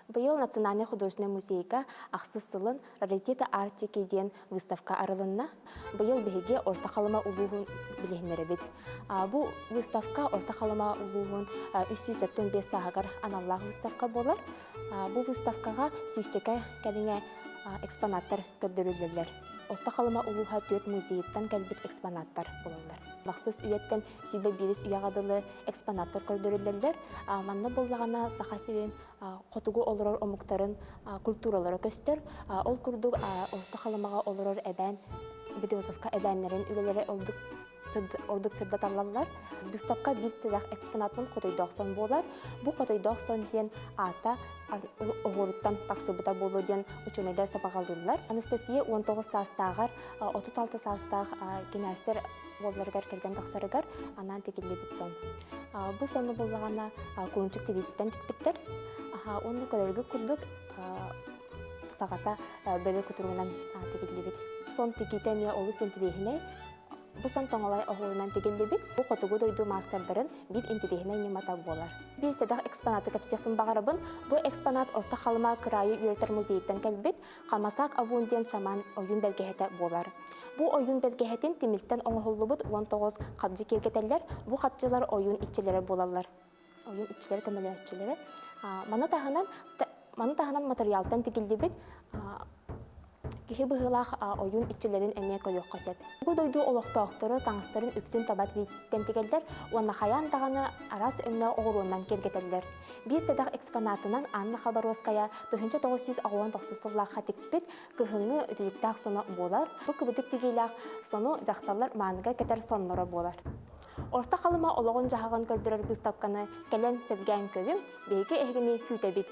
Быйыл Национальнай художественнай музейга ахсыс сылын «Раритеты Арктики» диэн выставка арылынна. Быйыл биһиги Орто Халыма улууһун билиһиннэрэбит. Бу выставка Орто Халыма улууһун 375 сааһыгар аналлаах выставка буолар. Бу выставкаҕа сүүсчэкэ кэриҥэ экспонаттар көрдөрүллэллэр. Орто Халыма улууһа түөрт музейыттан кэлбит экспонаттар буолаллар. Бахсыс үйэттэн 105 үйэҕэ дылы экспонаттар көрдөрүллэллэр. Манна буоллаҕына Саха сирин хотугу олорор омуктарын культуралара көстөр. Ол курдук Орто Халымаҕа олорор эбээн Бедозовка эбээннэрин үлэлэрэ ордук ордук сырдаталлаллар. Быыстапка биир сылах экспонатынан Хотойдоох сон буолар. Бу Хотойдоох сон диэн аата оһуоруттан тахсыбыта буолуо диэн учуонайдар сабаҕалыыллар. Анастасия 19 саастааҕар 36 саастаах кинээстэр уолларыгар кэргэн тахсарыгар анаан тигиллибит сон. Бу сону буллаҕына кулунчук тибиититтэн тикпиттэр. Уонна көрөргүт курдук саҕата бөлө кутуругунан тигиллибит. Сон тигиитэ эмиэ олус интириэһинэй. Бу сон тоҥолой оһуорунан тигиллибит. Бу хотугу дойду маастардарын биир интириэһинэй ньымата буолар. Биир сэдэх экспонаты кэпсиэхпин баҕарабын. Бу экспонат Орто Халыма кыраайы үөрэтэр музейыттан кэлбит Хамасак Авун диэн шаман ойуун бэлгэһэтэ буолар. Бу ойуун бэлгэһэтин тимиртэн оҥоһуллубут 19 хабдьы киэргэтэллэр, бу хабдьылар ойуун иччилэрэ буолаллар. Ойуун иччилэрэ көмөлөөччүлэрэ. Маны таһынан маны таһынан матырыйаалтан тигиллибит киһи быһыылаах ойуун иччилэрин эмиэ көрүөххэ сөп. Бу дойду олохтоохторо таҥастарын үксүн таба тирииттэн тигэллэр уонна хайаан даҕаны араас өҥнөөх оҕуруонан киэргэтэллэр. Биир сэдэх экспонатынан Анна Хабаровская 1989 сыллаахха тикпит кыһыҥҥы үтүлүктээх соно буолар. Бу кыбытык тигиилээх сону дьахталлар мааныга кэтэр сонноро буолар. Орто Халыма олоҕун-дьаһаҕын көрдөрөр быыстапканы кэлэн сэргээн көрүҥ, биһиги эһигини күүтэбит.